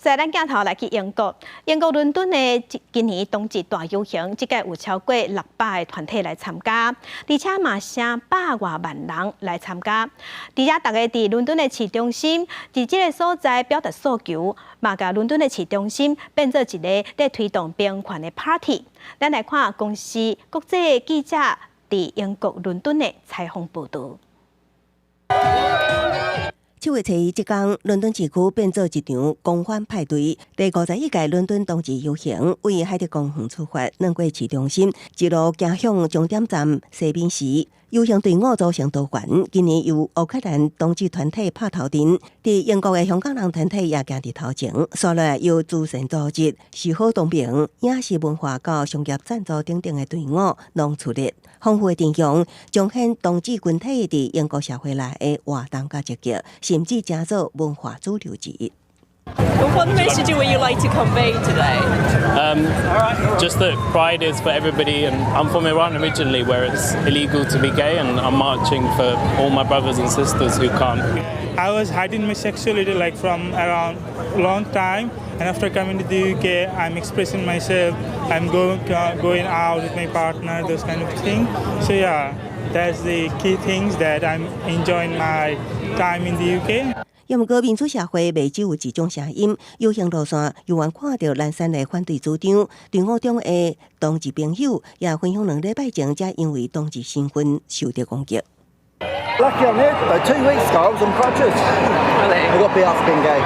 再咱鏡頭來去英國，英國倫敦的今年冬至大遊行，這屆有超過600个團體來參加，而且嘛成百外萬人來參加。佇遮逐家佇倫敦的市中心，佇這个所在表達訴求，嘛共倫敦的市中心變做一个咧推動平權的 party。咱來看公視國際記者佇英國倫敦的採訪報導。7月初一這工，倫敦市區變做一場狂歡派對。第51屆倫敦冬至遊行為海德公園出發，轉過市中心，一路行向終點站西敏寺。遊行隊伍組成多元，今年由烏克蘭同志團體拍頭陣，佇英國的香港人團體也行佇頭前。紲落來由慈善組織、時好同盟、影視文化佮商業贊助等等的隊伍攏出列，豐富的陣容彰顯同志群體佇英國社會內的活動佮積極，甚至成做文化主流之一。 What message would you like to convey today? Just that Pride is for everybody, and I'm from Iran originally, where it's illegal to be gay, and I'm marching for all my brothers and sisters who can't. I was hiding my sexuality like from around long time, and after coming to the UK, I'm expressing myself. I'm going out with my partner, those kind of things. So yeah, that's the key things that I'm enjoying my time in the UK. 毋過民主社會袂只有一種聲音，遊行路線猶原看著懶散的反對主張，隊伍中的同志朋友也分享兩禮拜前才因為同志身份受著攻擊。 Lucky I'm here today. 2 weeks ago, I was on crutches. I got beat up for being gay.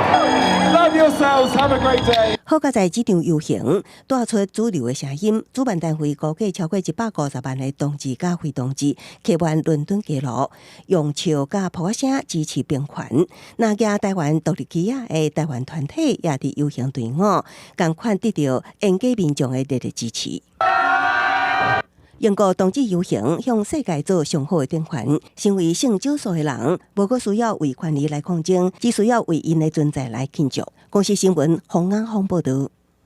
Love yourselves. Have a great day. 好佳哉這場遊行帶出主流的聲音，主辦單位估計超過150萬的同志佮非同志，客滿倫敦街路，用笑佮噗仔聲支持平權。若舉台灣獨立旗仔的台灣團體也佇遊行隊伍，仝款得著沿街民眾的熱烈支持。英國同志遊行向世界做上好的典範，身為性少數的人，無閣需要為權利來抗爭，只需要為𪜶的存在來慶祝。公視新聞，洪安峰報導。